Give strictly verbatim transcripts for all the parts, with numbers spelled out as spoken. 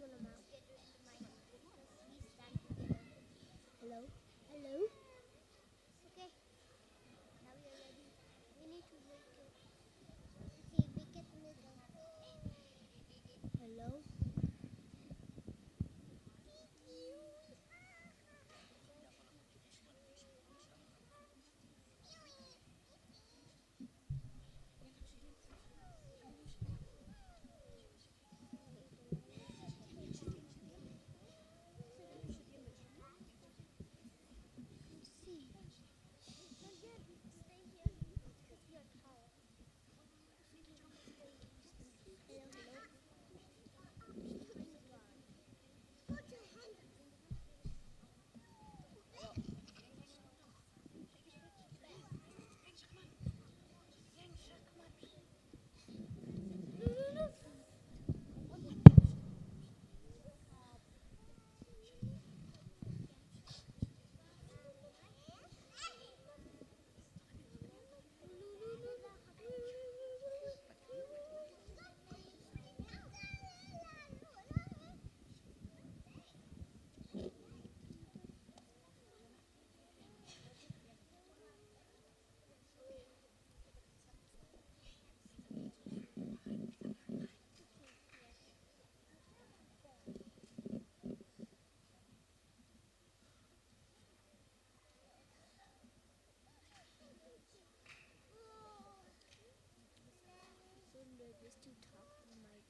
Hello? Hello? Okay. Now we are ready. We need to make it. Okay, make it middle. Hello? Just to talk to my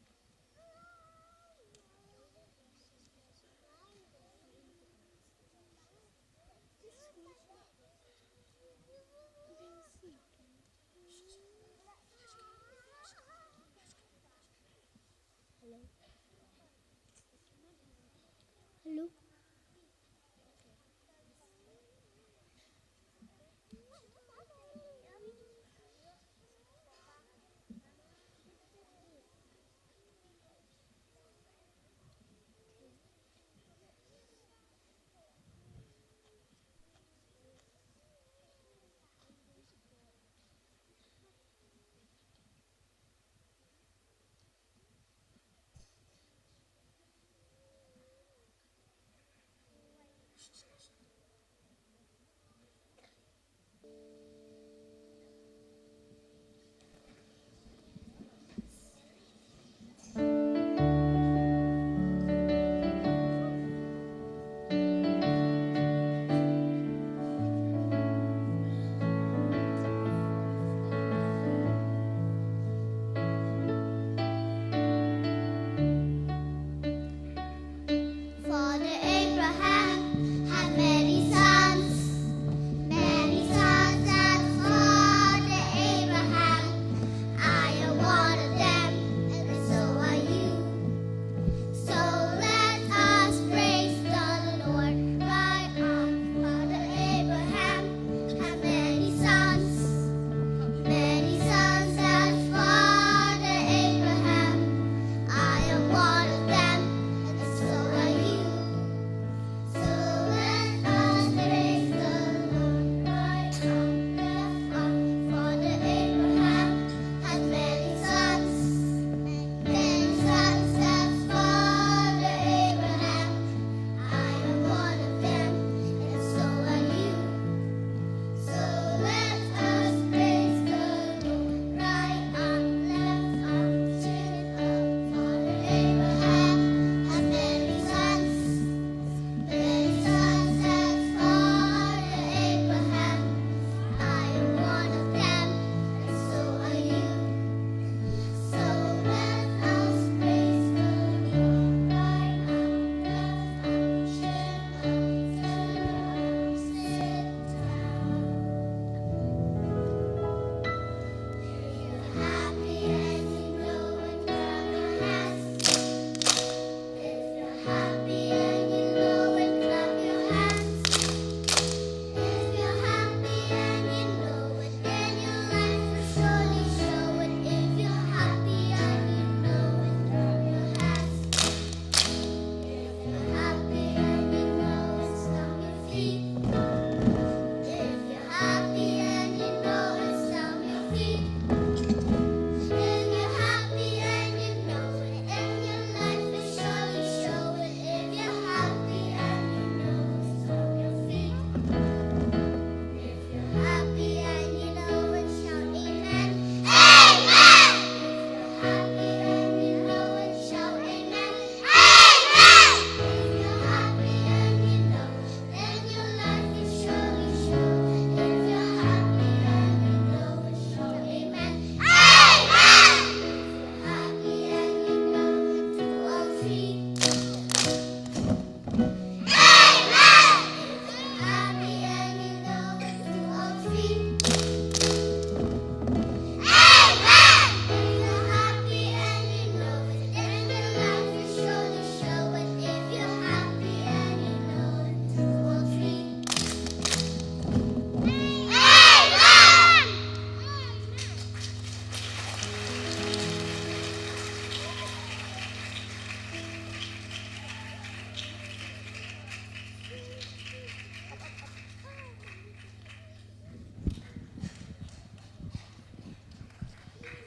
Hello. Hello.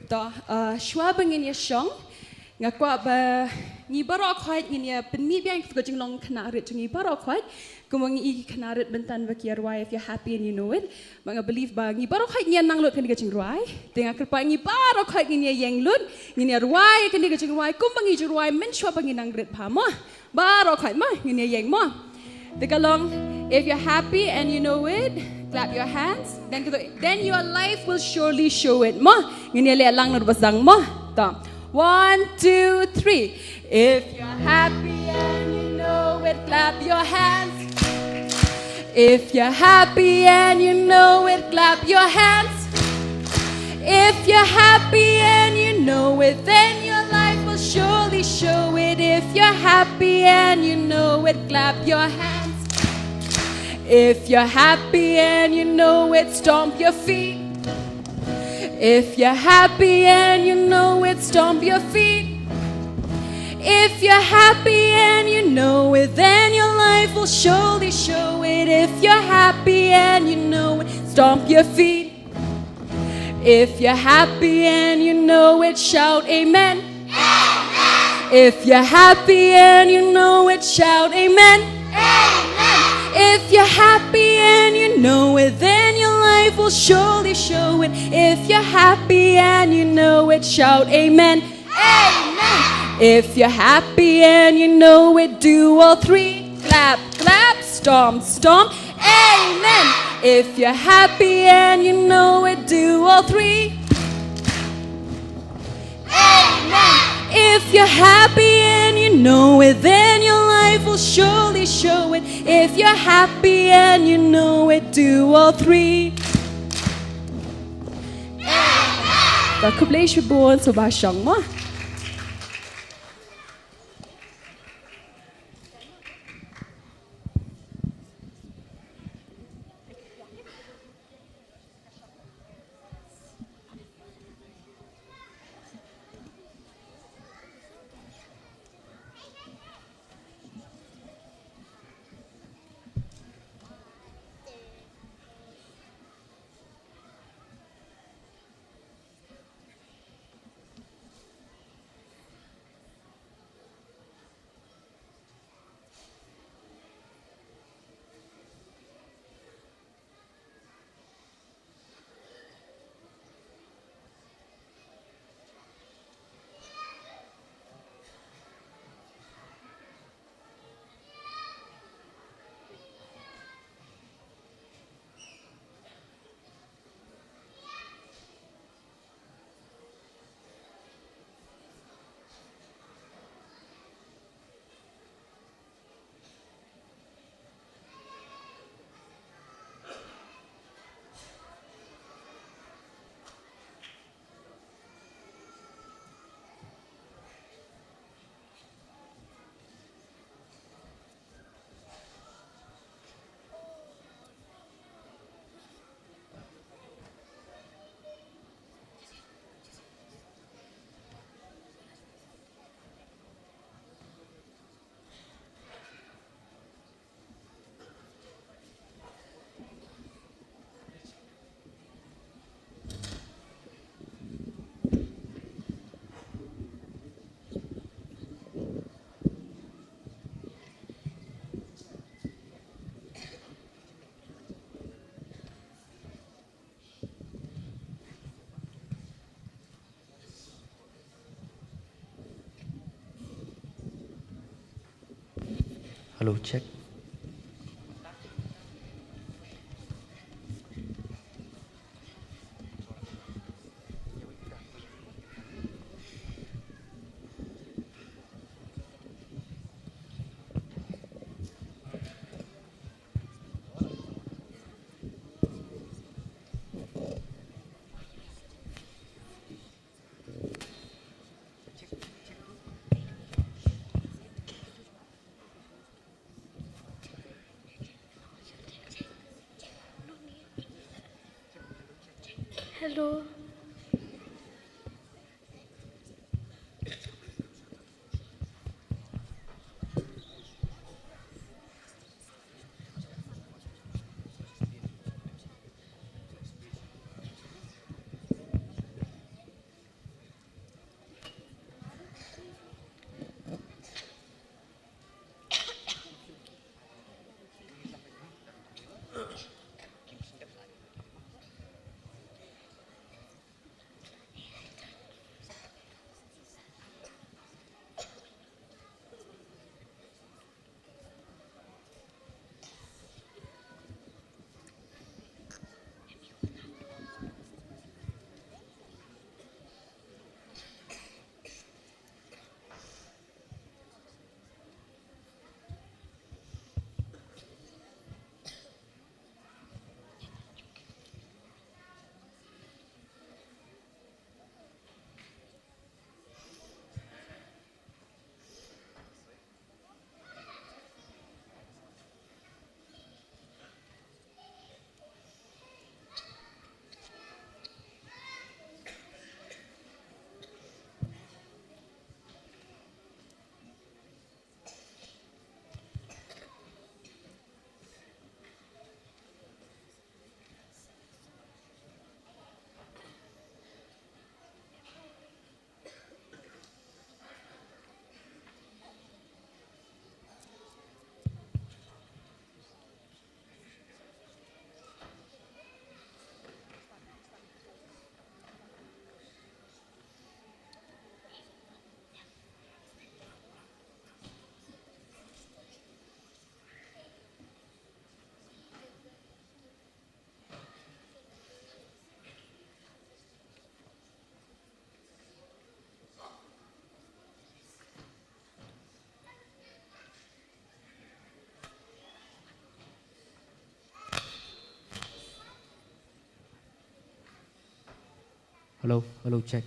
To, uh, shuwa ba ngin ïa shong, nga kwah ba ngi baroh khoit ngin ïa pynmih biang ïa ka jinglong khynnah rit jong ngi baroh khoit. Kumba ngi i ki khynnah rit mynta ba ki ïa rwai If You're Happy and You Know It. Ba nga believe ba ngi baroh khoit ngi ïa nang lut kane ka jingrwai. Te nga kyrpad ngi baroh khoit ngin ïa ïeng lut, ngin ïa rwai kane ka jingrwai kumba ngi ju rwai mynshuwa ba ngi nang rit bha mo. Baroh khoit mo, ngin ïa ïeng mo. Te ka long, if you're happy and you know it, clap your hands. Then, then your life will surely show it mo. Ngin ïa leh lang na u ba sdang mo. To. One, two, three. If you're happy and you know it, clap your hands. If you're happy and you know it, clap your hands. If you're happy and you know it, then your life will surely show it. If you're happy and you know it, clap your hands. If you're happy and you know it, stomp your feet. If you're happy and you know it, stomp your feet. If you're happy and you know it, then your life will surely show it. If you're happy and you know it, stomp your feet. If you're happy and you know it, shout amen. If you're happy and you know it, shout amen. If you're happy and you know it, then your life will surely show it. If you're happy and you know it, shout amen. Amen. If you're happy and you know it, do all three. Clap, clap, stomp, stomp. Amen. If you're happy and you know it, do all three. Amen. If you're happy and you know it, then your life will surely show it. If you're happy and you know it, do all three. Amen. Khublei shibun, sngewbha shong mo. Hello, check. Hello. Hello, hello, check.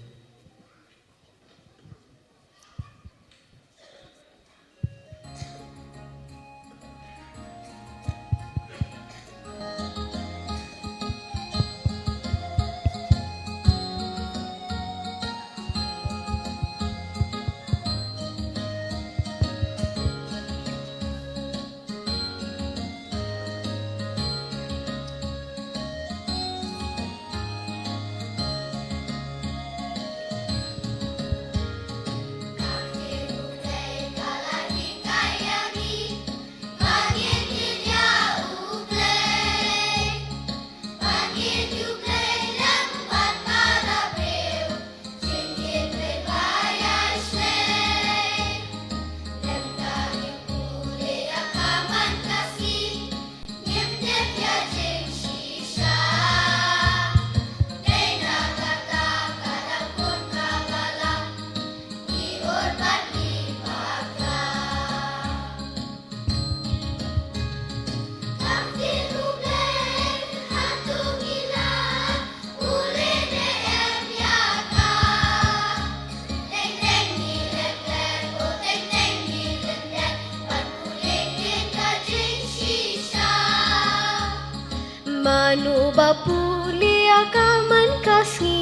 Mano ba pule ïa ka man ka sngi,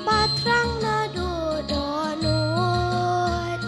ba thrang naduh dohnud.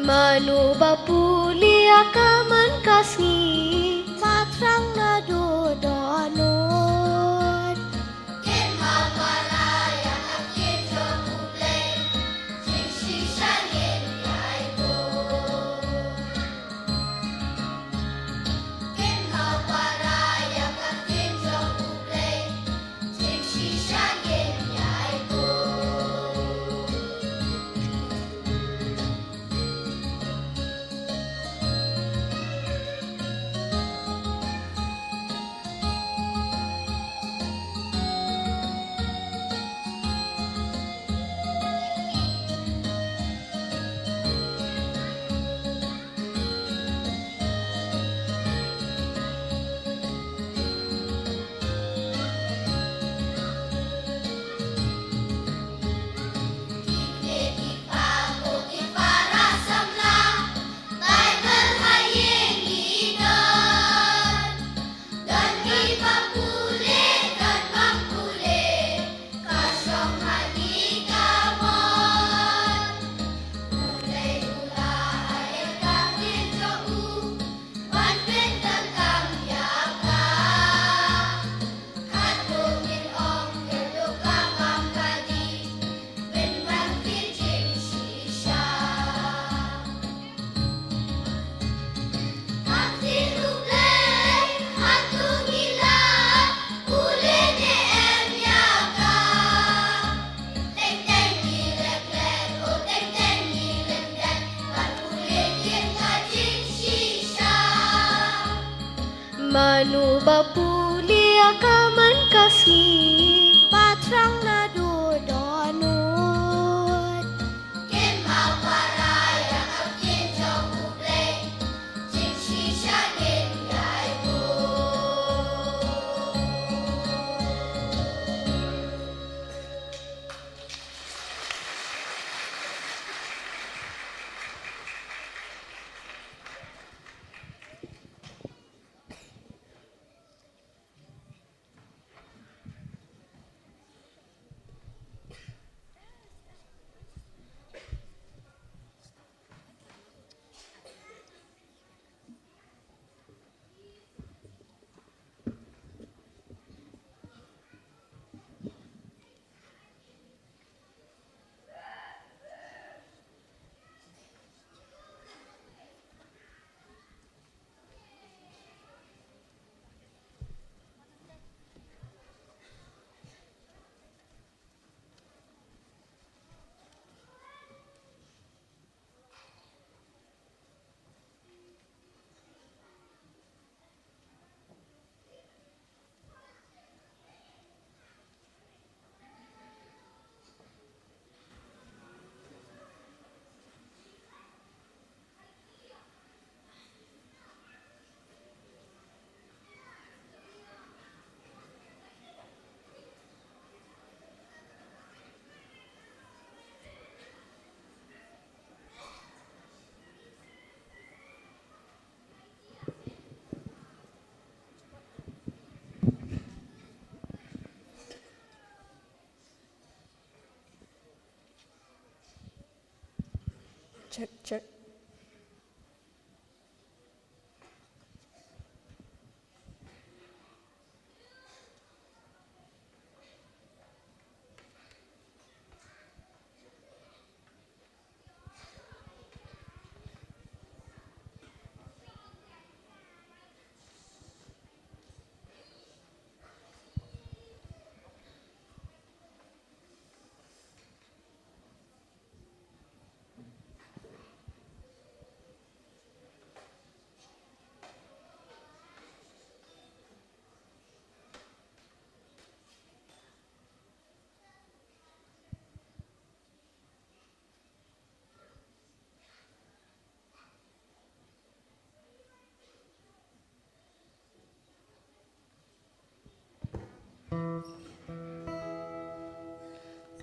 Mano ba pule ïa ka man ka sngi, ba thrang naduh dohnud. Mano ba pule ïa ka man ka sngi, ba thrang naduh dohnud. Check, check.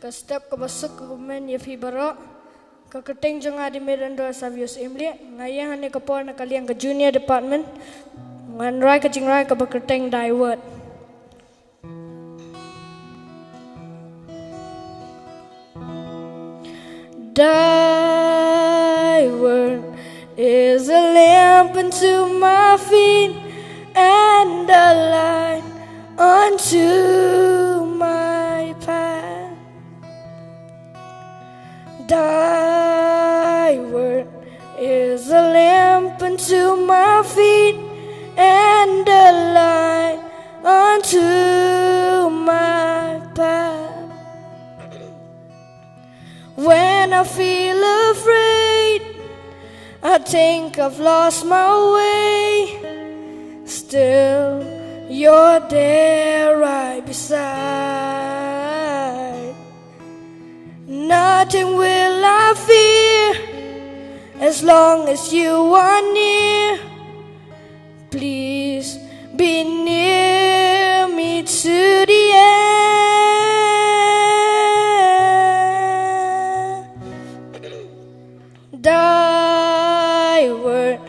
Ka step kaba suk ka kmen ïa phi baroh. Ka kyrteng jong nga dei Miranda Savius Imlieh. Nga ïeng hangne ka por na ka liang ka junior department. Ngan rai ka jingrai kaba kyrteng Dei Word. Thy word is a lamp unto my feet and a light unto my path. Thy word is a lamp unto my feet and a light unto my path. When I feel afraid, I think I've lost my way. Still, you're there right beside. Nothing will I fear as long as you are near. Please be near me to the end. Thy word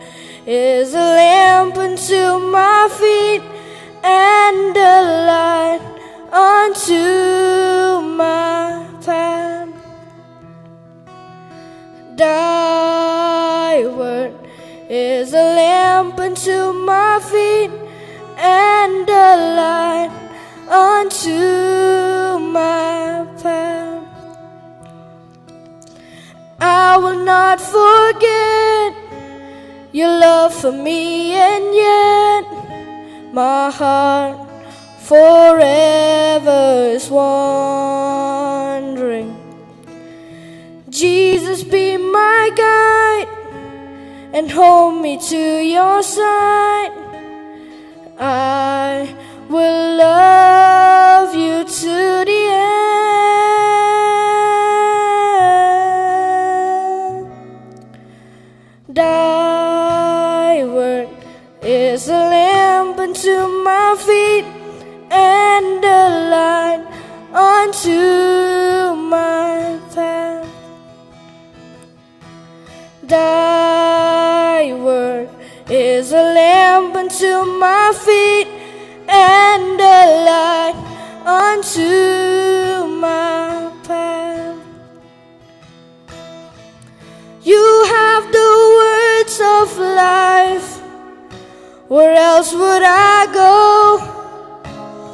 is a lamp unto my feet and a light unto my path. Thy word is a lamp unto my feet and a light unto my path. I will not forget your love for me, and yet my heart forever is wandering. Jesus, be my guide and hold me to your side. I will love you to the end. Thy word is a lamp unto my feet and a light unto my path. Thy word is a lamp unto my feet and a light unto my path. You have the words of life. Where else would I go?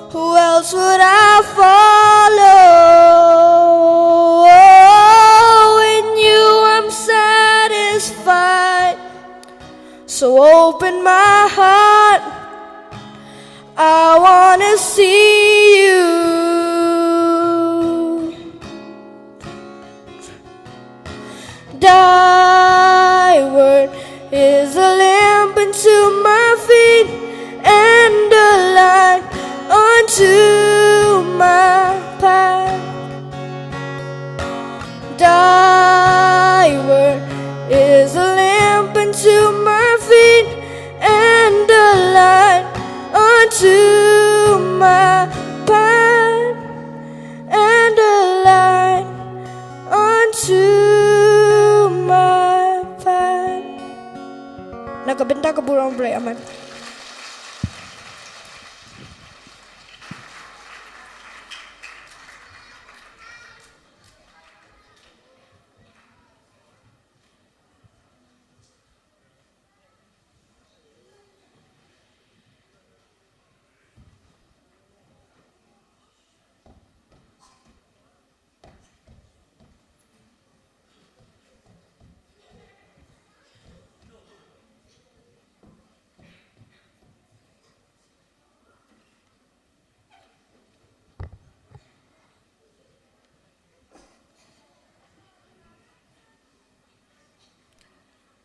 Who else would I follow? Oh, in you I'm satisfied. So open my heart. I wanna see you. Thy word is a lamp unto my feet and a light unto my path. Thy word is a lamp unto my feet and a light unto my path. And a light unto my path. Na ka bynta ka burom U Blei, amen.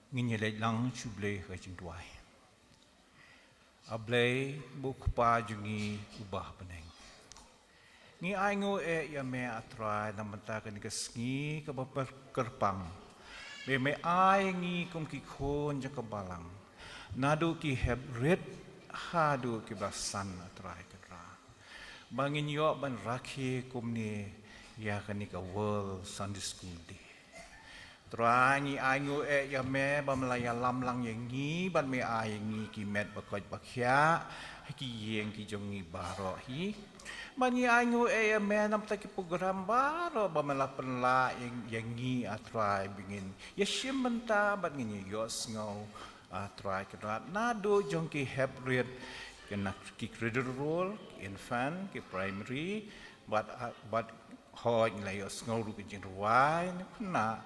Ngin ïa leit lang sha U Blei ha ka jingduwai. A Blei, ba u Kpa jong ngi uba ha bneng, ngi ainguh eh ïa me, A Trai, na ka bynta kane ka sngi kaba kyrpang ba me ai ïa ngi kum ki khun jong ka balang, naduh ki hep rit haduh kiba san, A Trai Kynrad, ba ngin ïoh ban rakhe kumne ïa kane ka World Sunday School Day. Trai, ngi ainguh eh ïa me ba me la ïalam lang ïa ngi bad me ai ïa ngi ki met ba koit ba khiah ha ki ïing ki jong ngi baroh hi. Bad ngi ainguh eh ïa me na ka bynta ki program baroh ba me la pynlah ïa, ïa ngi, A Trai, ba ngin ïa shim bynta bad ngin ïa ïohsngew, A Trai Kynrad, naduh jong ki hep rit, ki na, ki cradle roll, ki infant, ki primary, bad, bad hooid ngi la ïohsngew ruh ki jingrwai, ne khynnah,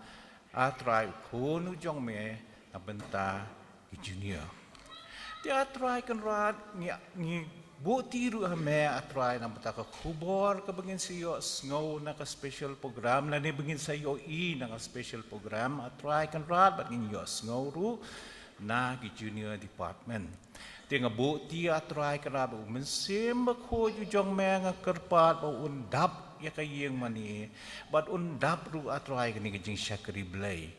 A Trai, u khun u jong me na ka bynta ki junior. Te, A Trai Kynrad, ngi, ngi buhti ruh ha me, A Trai, na ka bynta ka khubor kaba ngin sa ïohsngew na ka special program, lane ba ngin sa ïohi na ka special program, A Trai Kynrad, bad ngin ïohsngew ruh na ki junior department. Te nga buhti, A Trai Kynrad, ba u Mynsiem Bakhuid u jong me, nga kyrpad ba un dap ïa ka ïing mane, bad un dap ruh, A Trai, kane ka jingshakri Blei.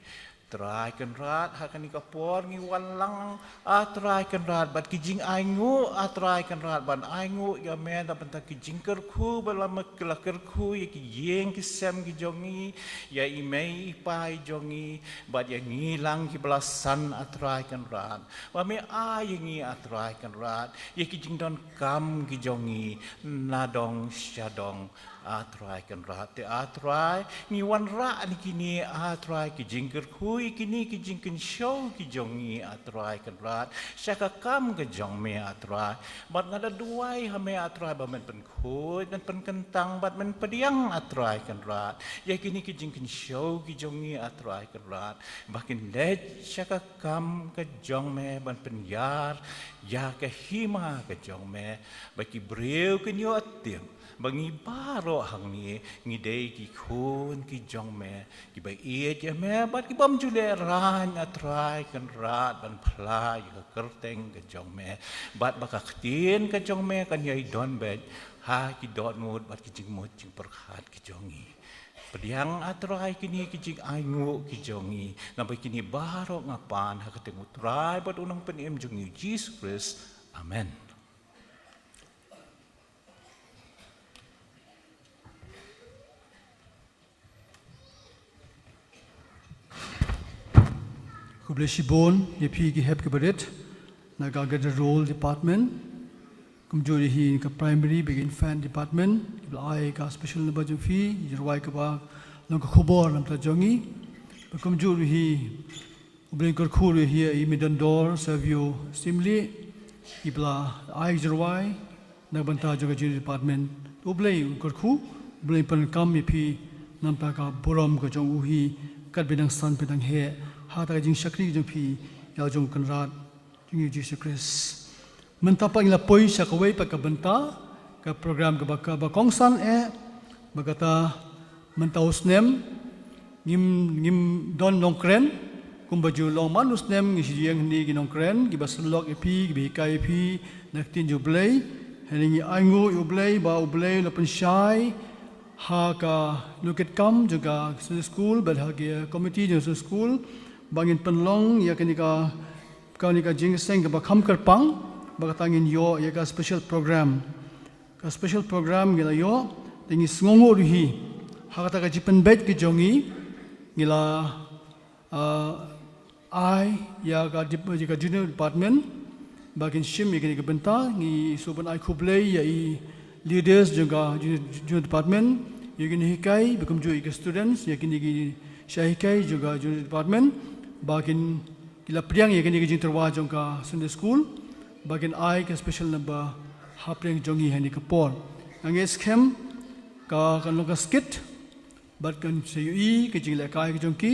Trai Kynrad, ha kane ka por ngi wan lang, A Trai Kynrad, bad ki jingainguh, A Trai Kynrad, ban ainguh ïa me na ka bynta ki jingkyrkhu ba la me, la kyrkhu ïa ki ïing ki sem ki jong ngi, ïa i mei i pa i jong ngi, bad ïa ngi lang kiba la san, A Trai Kynrad, ba me ai ïa ngi, A Trai Kynrad, ïa ki jingdonkam ki jong ngi nadong shadong, A Trai Kynrad. Te, A Trai, ngi wanrah na kine, A Trai, ki jingkyrkhu, kine ki jingkynshew ki jong ngi, A Trai Kynrad, sha ka kam ka jong me, A Trai. Bad nga da duwai ha me, A Trai, ba men pynkhuid, men pynkyntang, bad men pdiang, A Trai Kynrad, ïa kine ki jingkynshew ki jong ngi, A Trai Kynrad, ba kin leit sha ka kam ka jong me, ban pynïar ïa ka hima ka jong me, ba ki briew kin ïoh tip ba ngi baroh hangne ngi dei ki khun ki jong me, kiba ïeit ïa me bad kibym ju lehraiñ, A Trai Kynrad, ban phla ïa ka kyrteng ka jong me, bad ba ka ktien ka jong me kan ïai don beit ha ki dohnud bad ki jingmut jingpyrkhat ki jong ngi. Pdiang, A Trai, kine ki jingainguh ki jong ngi, namar kine baroh nga pan ha ka kyrteng U Trai bad U Nongpynim jong ngi, U Jisu Khrist. Amen. Khublei shibun ïa phi ki hep kiba rit na ka Cradle Roll Department. Kumjuh hi ka Primary bad Infant Department, kiba la ai ka special number jong phi, jingrwai kaba long ka khubor na ka bynta jong ngi. Bad kumjuh hi, U Blei un kyrkhu ruh ïa i Mei Dondor Savio Syiemlieh, iba la ai jingrwai na ka bynta jong ka Junior Department. U Blei un kyrkhu, U Blei un pyndonkam ïa phi na ka bynta ka burom ka jong u hi, katba dang san bad dang heh, ha kata ka jingshakri jong phi ïa la jong u Kynrad jong ngi, U Jisu Khrist. Mynta pat ngi la poi sha kawei pat ka bynta ka program kaba, kaba kongsan eh, ba kata mynta u snem ngim, ngim don nongkren. Kumba ju long man u snem, ngi shu ïeng hangne ki nongkren kiba sylloh ïa phi, kiba hikai ïa phi na ka ktien jong U Blei. Hangne ngi ainguh ïa U Blei ba U Blei u la pynshai ha ka nongkitkam jong ka Sunday School bad ha ka committee jong ka Sunday School ba ngin pynlong ïa kane ka, kane ka jingïaseng kaba kham kyrpang, ba kata ngin ïoh ïa ka special program. Ka special program ngi la ïoh, te ngi sngewnguh ruh hi ha kata ka jingpynbeit ka jong ngi, ngi la, ah, ai ïa ka dep-, ïa ka Junior Department ba kin shim ïa kane ka bynta. Ngi sngewbha ban ai khublei ïa i leaders jong ka Junior, Junior Department, ïa kine ki hikai, bad kumjuh ïa ki students, ïa kine ki shah hikai jong ka Junior Department, ba kin, ki la pdiang ïa kane ka jingtyrwa jong ka Sunday School ba kin ai ka special number hapdeng jong ngi ha kane ka por. Nga ngeit skhem ka, kan long ka skit, bad kan sa ïohi ka jinglehkai ka jong ki.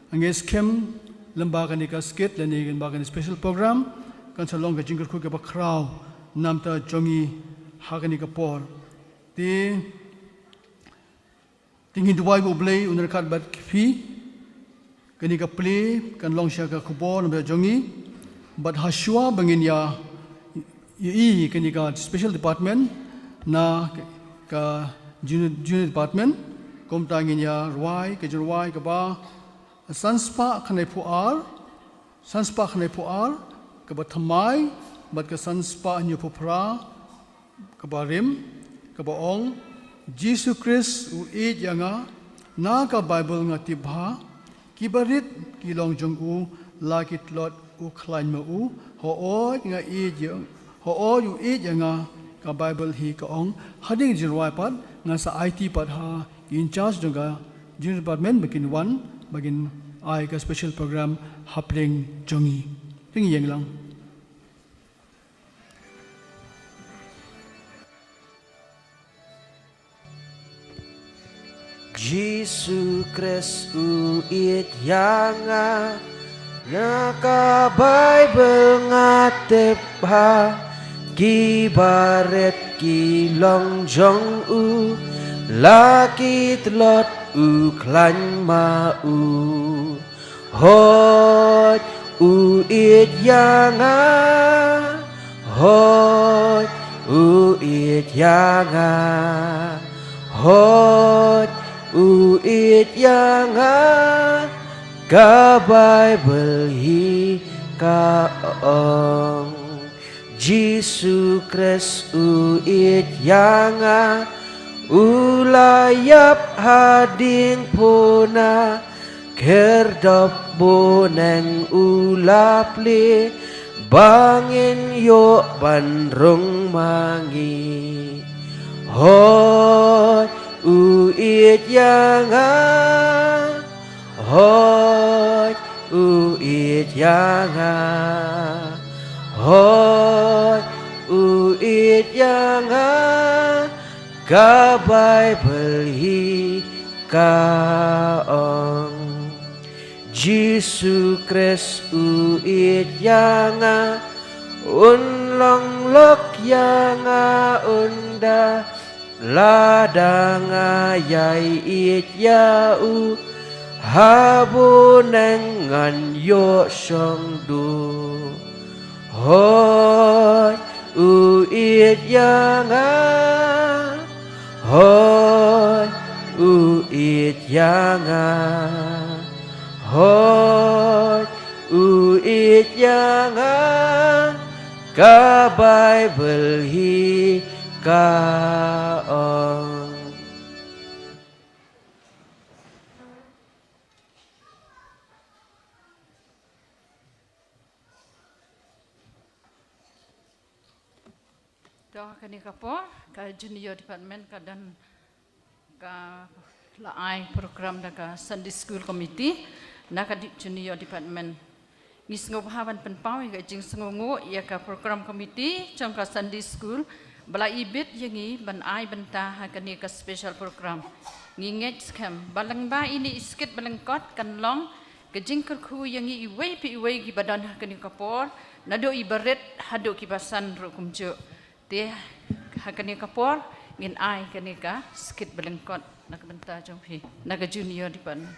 Nga ngeit skhem lyngba kane ka skit lane lyngba kane special program, kan sa long ka jingkyrkhu kaba khraw na ka bynta jong ngi ha kane ka por. Te, te ngi duwai ba U Blei un ryngkat bad phi. Kane ka plie kan long sha ka khubor na bynta jong ngi. Bad hashwa ba ngin ïa, ïa, ïa kane ka special department na ka junior, junior department, kumta ngin ïa rwai ka jingrwai kaba san spah khyndai phew ar, san spah khyndai phew ar, kaba thymmai bad ka san spah hynñiew phew phra, kaba rim, kaba ong, Jisu Khrist u ïeit ïa nga, na ka Baibl nga tip bha, ki barit ki long jong u, la ki tlot u khlaiñ ma u, hooid nga ïeit ïa, hooid u ïeit ïa nga, ka Baibl hi ka ong. Hadien jingrwai pat, ngan sa aiti pat ha ki in charge jong ka junior department ba kin wan, ba kin ai ka special program hapdeng jong ngi. Te ngin ïeng lang. Jisu Khrist u ïeit ïa nga, na ka Baibl nga tip bha, ki barit ki long jong u, la ki tlot u khlaiñ ma u. Hooid u ïeit ïa nga, hooid u ïeit ïa nga, hooid u ïeit ïa nga, ka Baibl hi ka ong. Jisu Khrist u ïeit ïa nga, u la ïap ha diengphna, khyrdop bneng u la plie, ba ngin ïoh ban rung ma ngi. Hooid u ïeit ïa nga, hooid u ïeit ïa nga, hooid u ïeit ïa nga, ka Baibl hi ka ong. Jisu Khrist u ïeit ïa nga, un long lok ïa nga, un da lada nga ïai ïeit ïa u, ha bneng ngan ïoh shong duh. Hooid u ïeit ïa nga, hooid u ïeit ïa nga, hooid u ïeit ïa nga, ka Baibl hi ka ong. To, kane ka por, ka junior department ka don ka la ai program da ka Sunday School Committee, na ka di-, junior department. Ngi sngewbha ban pynpaw ïa ka jingsngewnguh ïa ka program committee jong ka Sunday School, ba la ibit ïa ngi ban ai bynta ha kane ka special program. Ngi ngeit skhem ba lyngba ine i skit ba lyngkot kan long ka jingkyrkhu ïa ngi iwei pa iwei kiba don ha kane ka por, naduh i barit haduh kiba san ruh kumjuh. Te ha kane ka por ngin ai kane ka skit ba lyngkot na ka bynta jong phi, na ka junior department.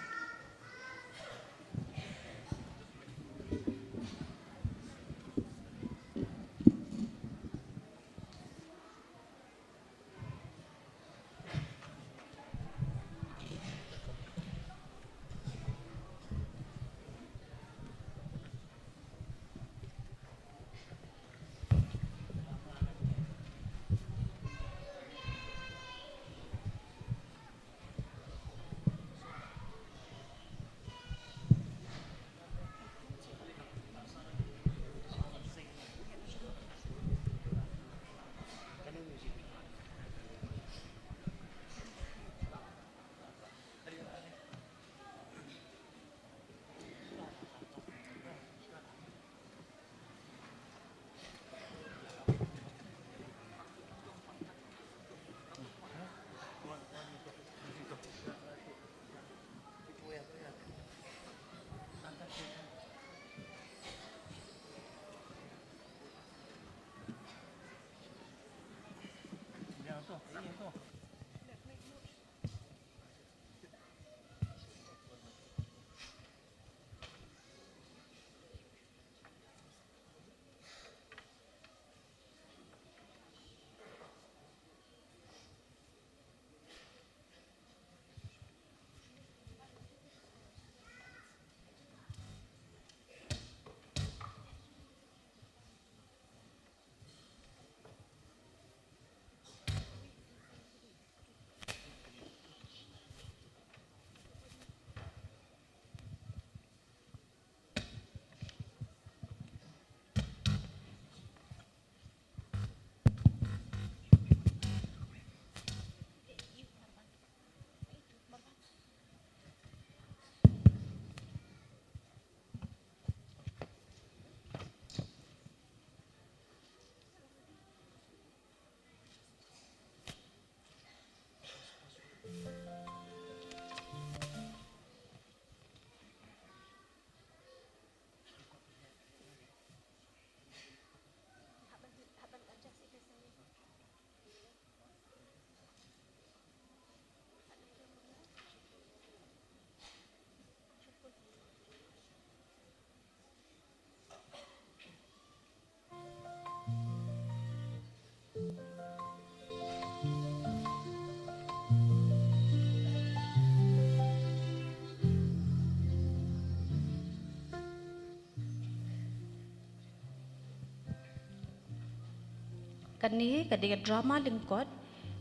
Kane ka dei ka drama lyngkot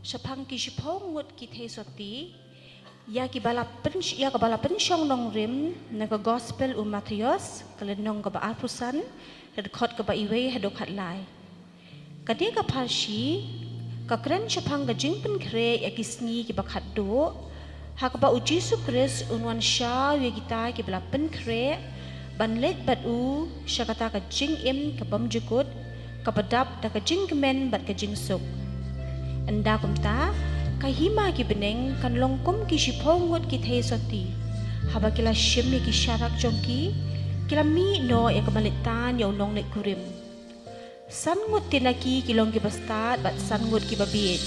shaphang ki shiphew ngut ki theisotti, ïa kiba la pyn-, ïa kaba la pynshong nongrim na ka Gospel u Mathaios, ka lynnong kaba arphew san, ka dkhot kaba wei haduh khatlai. Kane ka pharshi ka kren shaphang ka jingpynkhreh ïa ki sngi kiba khatduh, ha kaba u Jisu Khrist un wan shaw ïa kita kiba la pynkhreh ban leit bad u sha kata ka jingim ka bymjukut, kaba dap da ka jingkmen bad ka jingsuk. Ynda kumta, ka hima ki bneng kan long kum ki shiphew ngut ki theisotti. Haba ki la shim ïa ki sharak jong ki, ki la mih noh ïa ka malitan ïa u nongleit kurim. San ngut te na ki ki long kiba stad bad san ngut kiba bieit.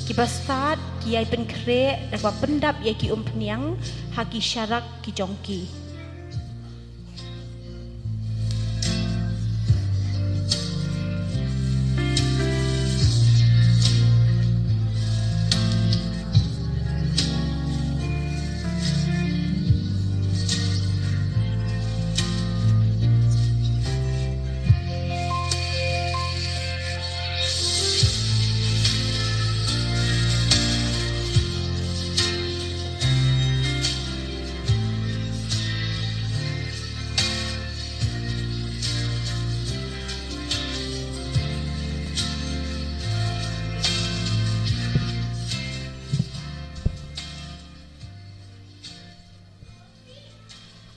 Kiba stad ki ïai pynkhreh da kaba pyndap ïa ki umphniang ha ki sharak ki jong ki.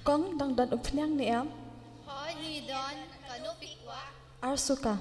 Kong, dang don umphniang ne em? Hooid, ngi don, kano phi kwah? Arsuka.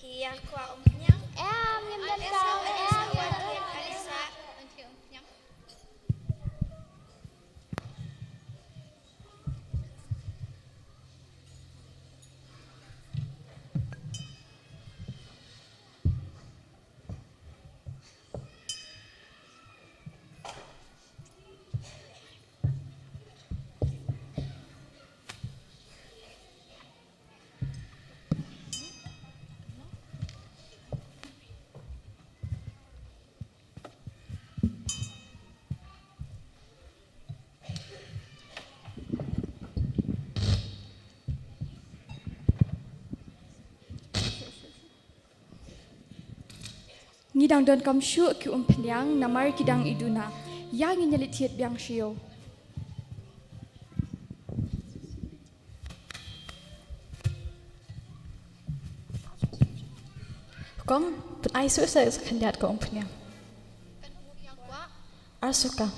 Phi ïa kwah umphniang? Em, ngim don kau. Em, ngim don kau. Ngi dang donkam shuh ki umphniang namar ki dang i duna. Ïa ngin ïa leit thied biang sha ïew. Kong, pynai shuh sa, sa khyndiat ka umphniang. Arsuka.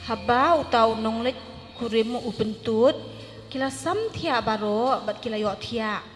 Haba uta u nongleit kurim u pyntud, ki la sam thiah baroh bad ki la ïohthiah.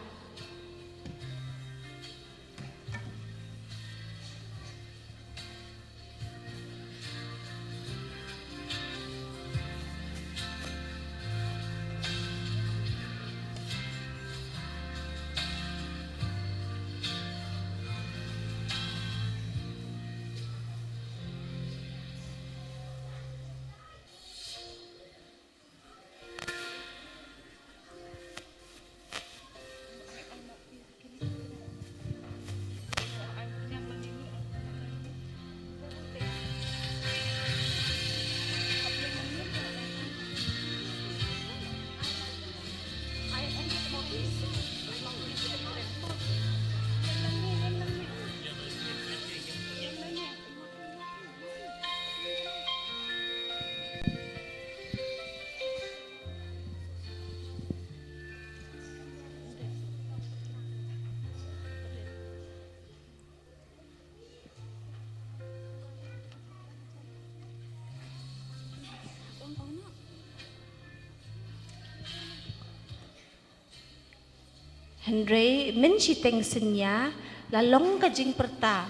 Hynrei mynshiteng synñia la long ka jingpyrta.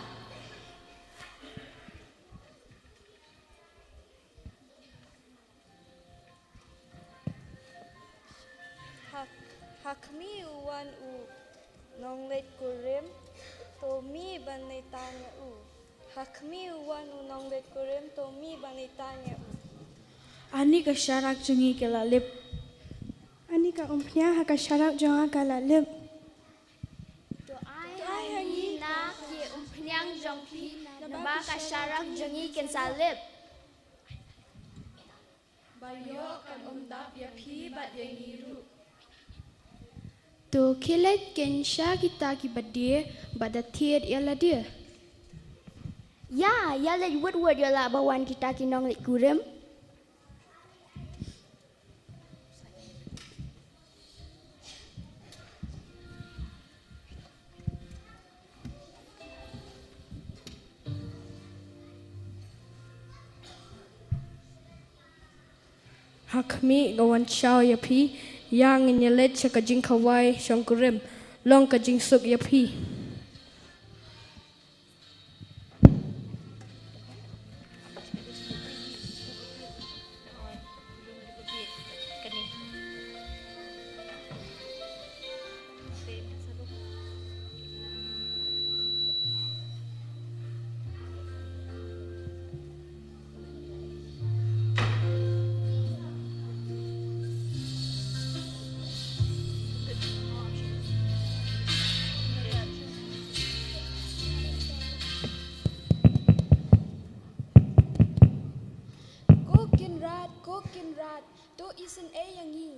Ha, ha khmih u wan u nongleit kurim, to mih ban leit tan ïa u. Ha khmih u wan u nongleit kurim, to mih ban leit tan ïa u. Ani ka sharak jong ngi ka la lip. Ani ka umphniang ha ka sharak jong nga ka la lip. To ai ha ngi na ki umphniang jong phi, naba ka sharak jong ngi kan sa lip. Ba ïoh kan ym dap ïa phi bad ïa ngi ruh. To khie leit khein sha kita kiba die bad da thied ïa lade. Ïa, ïa leit wut wut ïa la ba wan kita ki nongleit kurim. Ha khmih nga wan shaw ïa phi, ïa ngin ïa leit sha ka jingkhawai shongkurim, long ka jingsuk ïa phi. Ko Kynrad, ko Kynrad, to isynei ïa ngi.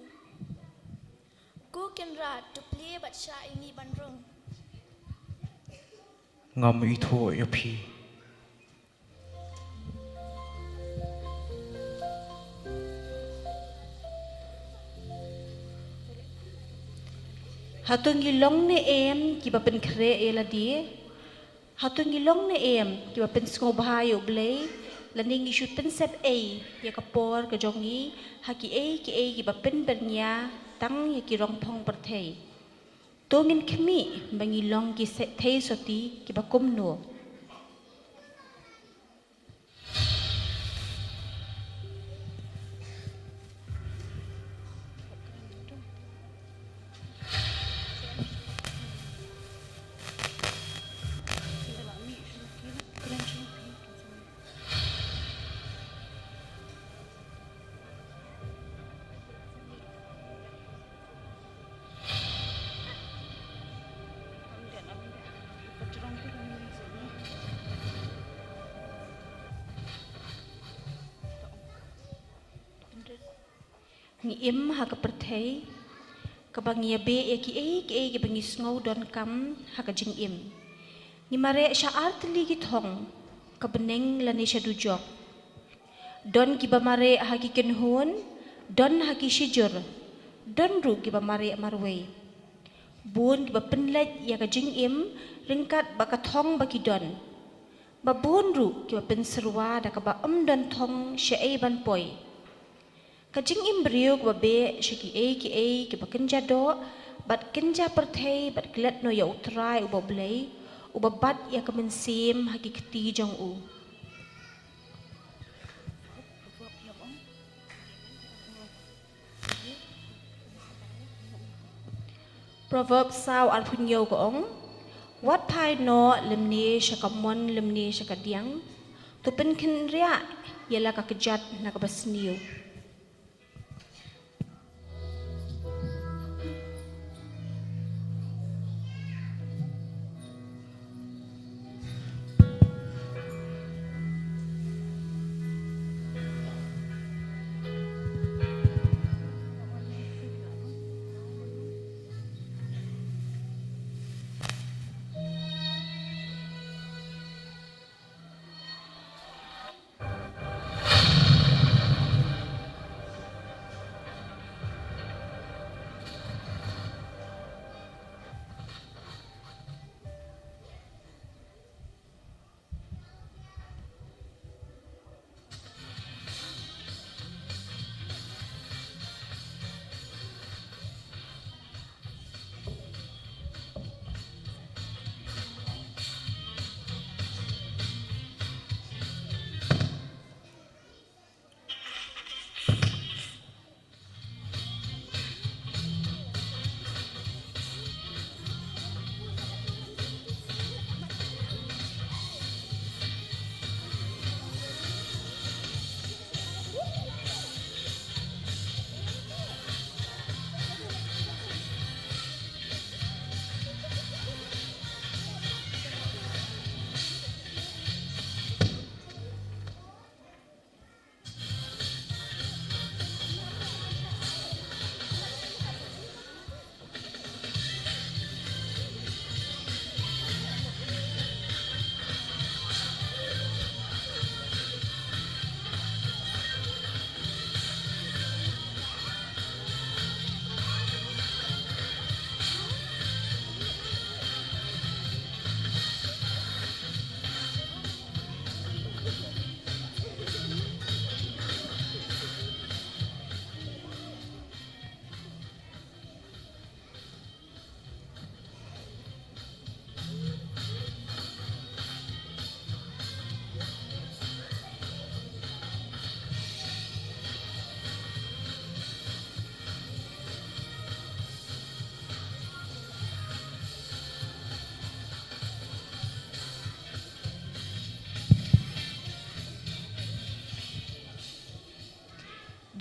Ko Kynrad, to plie bad shah ïa ngi ban rung. Ngam ithuh ïa phi. Hato ngi long ne em kiba pynkhreh ïa lade? Hato ngi long ne em kiba pynsngewbha ïa U Blei, lane ngi shu pynsep ei ïa ka por ka jong ngi ha kiei kiei kiba pynbyrngia tang ïa ki rongphong pyrthei? To ngin khmih ba ngi long ki se-, thei sotti kiba kumno. Ngi im ha ka pyrthei kaba ngi ïa beh ïa kiei kiei kiba ngi sngew donkam ha ka jingim. Ngi mareh sha artylli ki thong, ka bneng lane sha dujok. Don kiba mareh ha ki kynhun, don ha ki shijur, don ruh kiba mareh marwei. Bun kiba pynleit ïa ka jingim ryngkat bad ka thong ba ki don. Ba bun ruh kiba pynsyrwa da kaba ym don thong shaei ban poi. Ka jingim briew kaba beh sha kiei kiei kiba kynja doh bad kynja pyrthei bad klet noh ïa U Trai uba U Blei, uba bat ïa ka mynsiem ha ki kti jong u. Proverb saw arphew hynñiew ka ong, wat phai noh lymne sha ka mon lymne sha ka diang, to pynkynriah ïa la ka kjat na kaba sniew.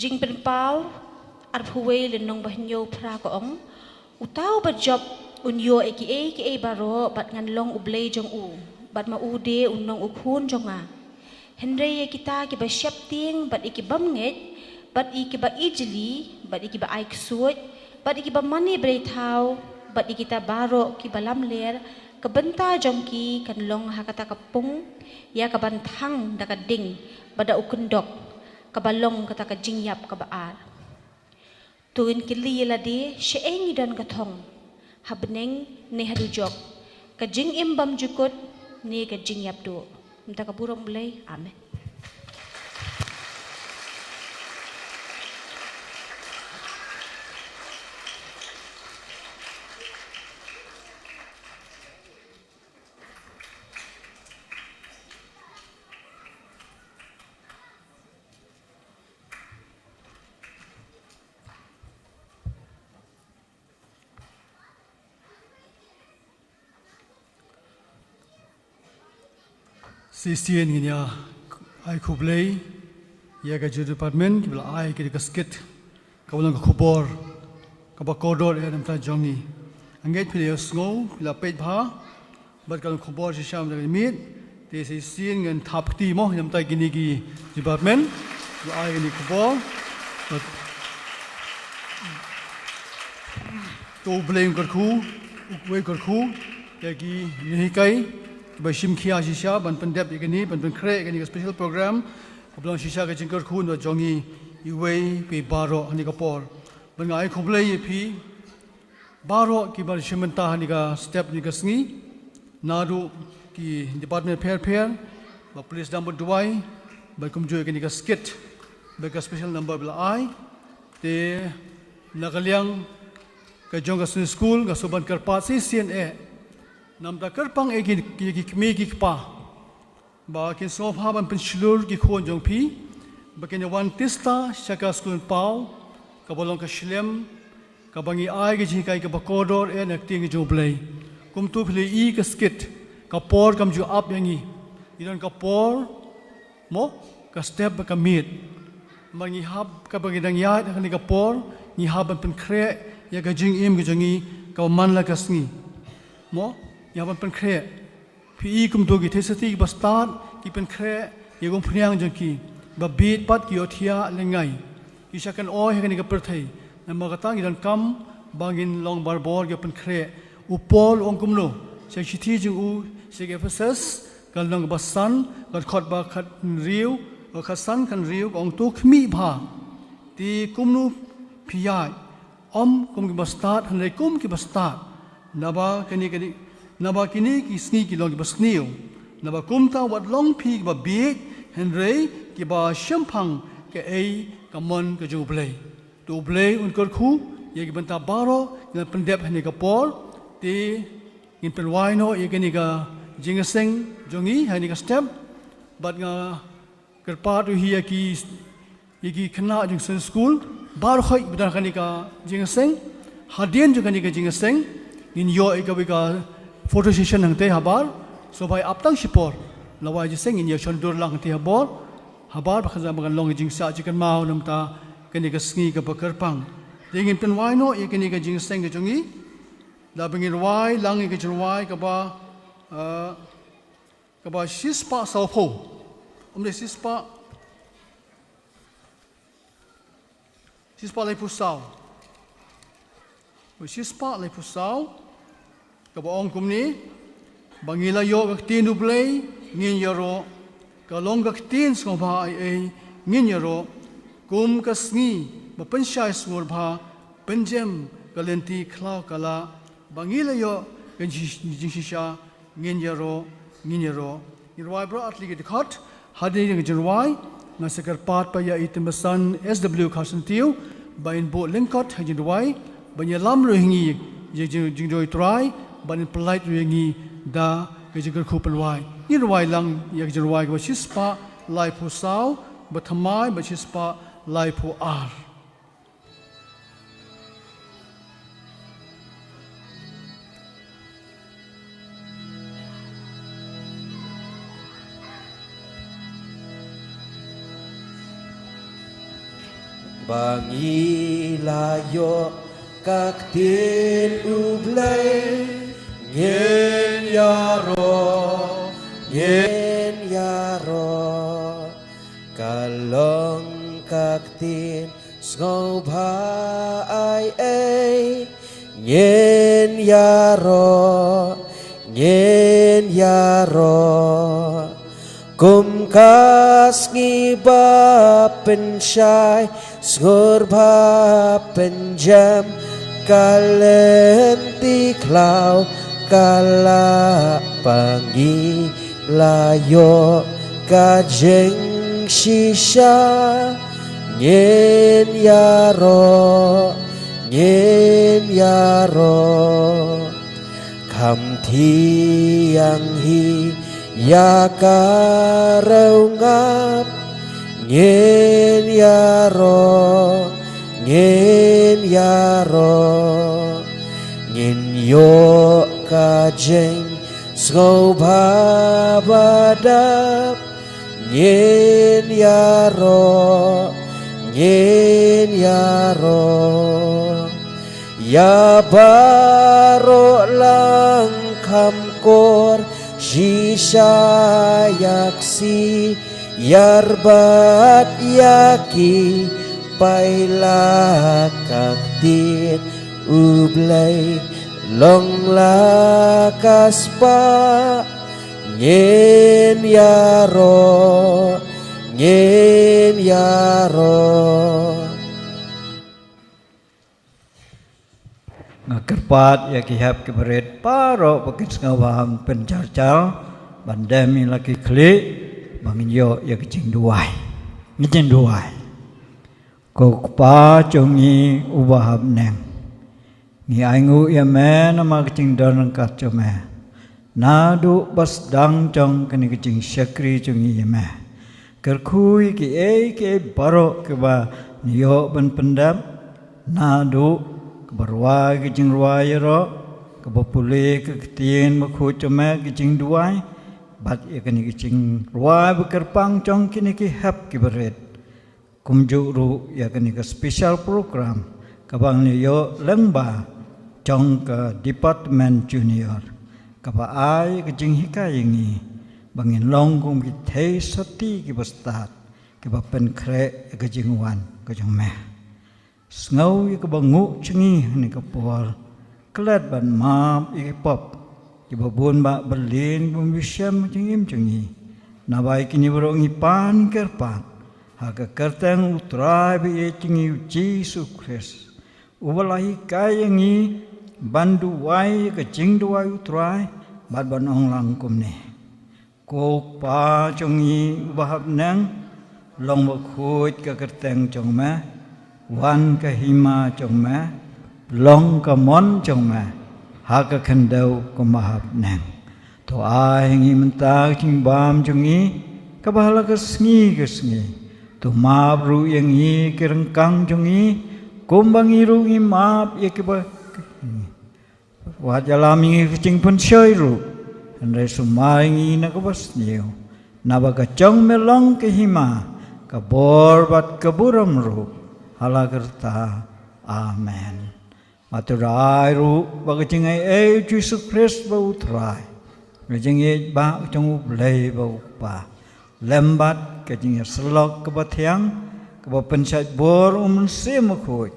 Jingpynpaw arphew wei lynnong ba hynñiew phra ka ong, uta uba jop un ïoh ïa kiei kiei baroh bad ngan long U Blei jong u, bad ma u de un long u khun jong nga. Hynrei ïa kita kiba sheptieng bad ïa ki bymngeit bad ïa kiba ijli bad ïa kiba ai ksuid bad ïa kiba mane breithaw bad ïa kita baroh kiba lamler, ka bynta jong ki kan long ha kata ka pung ïa kaban thang da ka ding bad da u kyndok, kaba long kata ka jingïap kaba ar. To ngin kylli ïa lade, shaei ngi don ka thong, ha bneng ne ha dujok, ka jingim bymjukut ne ka jingïap duh. Mynta ka burom U Blei. Amen. Shisien ngin ïa ai khublei ïa ka Youth Department kiba la ai kane ka skit kaba long ka khubor kaba kordor ïa na bynta jong ngi. Nga ngeit phi la ïohsngew, phi la peit bha bad ka long khubor shisha mynta ka miet. Te shisien ngan thap kti mo ïa na bynta kine ki department kiba la ai kane ka khubor. Bad to U Blei un kyrkhu, uwei u kyrkhu ïa ki nonghikai kiba shim khia shisha ban pyndep ïa kane, ban pynkhreh ïa kane ka special program kaba long shisha ka jingkyrkhu na jong ngi iwei pa iwei baroh ha kane ka por. Bad nga ai khublei ïa phi baroh kiba la shim bynta ha kane ka step, ha kane ka sngi, naduh Ki department pher pher, ba police dang bad duwai, ba kumjuh ïa kane ka skit, ba ka special number ba la ai, te na ka liang ka jong ka Sunday school, nga sngewbha ban kyrpad shisien eh, namar kyrpang eh ki, ki, ki kmie ki kpa, ba kin sngewbha ban pynshlur ki khun jong phi, ba kin wan tista sha ka skul paw, kaba long ka shlem, kaba ngi ai ka jinghikai kaba kordor eh na ka ktien ka jong U Blei. Kumto phi la ïohi ka skit, ka por kam ju ap ïa ngi. Ngi don ka por, mo, ka step bad ka miet. Namar ngi hap kaba ngi dang ïaid ha kane ka por, ngi hap ban pynkhreh ïa ka jingim ka jong ngi, kaba man la ka sngi. Mo, ngi hap ban pynkhreh. Phi i kumto ki theisotti kiba stad, ki pynkhreh ïa ka umphniang jong ki, ba bit pat ki ïohthiah lyngngai. Ki shah kynoi ha kane ka pyrthei. Namar kata ngi donkam ba ngin long barabor ki pynkhreh. U Paul u ong kumno sha ka shithi jong u sha ki Ephesus, ka lynnong kaba san, ka dkhot ba khathynriew, ka khatsan khathynriew, ka ong, to khmih bha. Te kumno phi ïaid, ym kum kiba stad, hynrei kum kiba stad. Naba kine, kine, naba kine ki sngi ki long kiba sniew. Naba kumta wat long phi kiba bieit, hynrei kiba shemphang kaei ka mon ka jong U Blei. To U Blei un kyrkhu ïa ki bynta baroh, ngi la pyndep ha kane ka por, te ngin pynwai noh ïa kane ka jingïaseng jong ngi ha kane ka step, bad nga kyrpad ruh hi ïa ki, ïa ki khynnah jong Sunday school, baroh khoit ba don ha kane ka jingïaseng, hadien jong kane ka jingïaseng, ngin ïoh ïa kawei ka photo session hangtei habar, sngewbha ap tang shipor, la wai jingïaseng ngin ïa shon dur lang hangtei habar, habar ba kan, ba kan long ka jingshah jingkynmaw namar kane ka sngi kaba kyrpang. Te ngin pynwai noh ïa kane ka jingïaseng ka jong ngi, da ba ngin rwai lang ïa ka jingrwai kaba, eh, kaba shispah sawphew. Ym dei, shispah, shispah laiphew saw. Shispah laiphew saw. Kaba ong kumne, ba ngi la ïoh ka ktien U Blei, ngin ïaroh, ka long ka ktien sngewbha ei ei, ngin ïaroh, kum ka sngi ba pynshai sngewbha, pynjem ka lynti khlaw ka lah, ba ngi la ïoh ka jing-, jingshisha, ngin ïaroh, ngin ïaroh. Ngin rwai baroh artylli ki dkhot, hadien ka jingrwai, nga sa kyrpad pat ïa i Tymbasan S W Kharsyntiew, ba in buh lyngkot ha ka jingrwai, ba in ïalam ruh ïa ngi, ïa ka jing, jingduwai Trai, ba in pyllait ruh ïa ngi, da ka jingkyrkhu pynwai. Ngin rwai lang ïa ka jingrwai kaba shispah laiphew saw, ba thymmai, ba shispah laiphew ar. Ba ngi la ïoh ka ktien U Blei, ngin ïaroh, ngin ïaroh, ka long ka ktien sngewbha ei ei, ngin ïaroh, ngin ïaroh. Kum ka sngi ba pynshai sngewbha, pynjem ka lynti khlaw ka lah, ba ngi la ïoh ka jingshisha, ngin ïaroh, ngin ïaroh. Kham thiang hi ïa ka riew ngap, ngin ïaroh, ngin ïaroh. Ngin ïoh ka jing sngewbha ba dap, ngin ïaroh, ngin ïaroh. Ïa baroh lang kham kor, shisha ïa ka ksiar bad ïa ki paila, ka ktien U Blei long la ka spah, ngin ïaroh, ngin ïaroh. Nga kyrpad ïa ki hep ki barit baroh ba kin sngewbha ban pynjar jar. ban dem ïa la ki khlieh ba ngin ïoh ïa ka jingduwai. Ngin jingduwai. Ko Kpa jong ngi uba ha bneng, ngi ainguh ïa me namar ka jingdon ryngkat jong me. Naduh ba sdang jong kane ka jingshakri jong ngi ïa me, kyrkhu ïa kiei kiei baroh kiba ngi ïoh ban pyndep, naduh kaba rwai ka jingrwai ïaroh, kaba pule ka ktien bakhuid jong me, ka jingduwai, bad ïa kane ka jingrwai ba kyrpang jong kine ki hep kiba rit. Kumjuh ruh ïa kane ka special program kaba ngi ïoh lyngba jong ka Department Junior, kaba ai ka jinghikai ïa ngi ba ngin long kum ki thei sati kiba stad, kiba pynkhreh ïa ka jingwan ka jong me. Sngew ïa kaba nguh jong ngi ha kane ka por, klet ban map ïa ki pop kiba bun bah ba lin, bun ba shem ha jingim jong ngi. Naba ïa kine baroh ngi pan kyrpad ha ka kyrteng U Trai ba ïeit jong ngi U Jisu Khrist, uba la hikai ïa ngi ban duwai ïa ka jingduwai U Trai, bad ban ong lang kumne: Ko Kpa jong ngi uba ha bneng, long bakhuid ka kyrteng jong me, wan ka hima jong me, long ka mon jong me ha ka khyndew kumba ha bneng. To ai ngi mynta ka jingbam jong ngi kaba ha la ka sngi ka sngi. To map ruh ïa ngi ki ryngkang jong ngi, kumba ngi ruh ngi map ïa kiba Wat ïalam ïa ngi ka jingpynshoi ruh, hynrei sumar ïa ngi na kaba sniew. Naba ka jong me long ka hima, ka bor bad ka burom ruh, ha la karta. Amen. Bad to da ai ruh ba ka jingaiei U Jisu Khrist ba U Trai, ka jingïeit ba ka jong U Blei ba U Kpa, lem bad ka jingïasyllok kaba thiang, kaba pynshait bor U Mynsiem Bakhuid,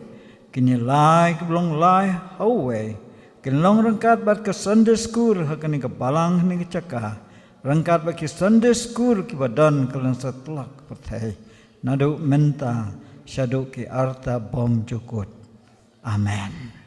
kin ïalai kiba long lai ha uwei, kin long ryngkat bad ka Sunday School ha kane ka balang, ha kane ka jaka, ryngkat bad ki Sunday School kiba don kylleng satlak pyrthei, naduh mynta shaduh ki arta bymjukut. Amen.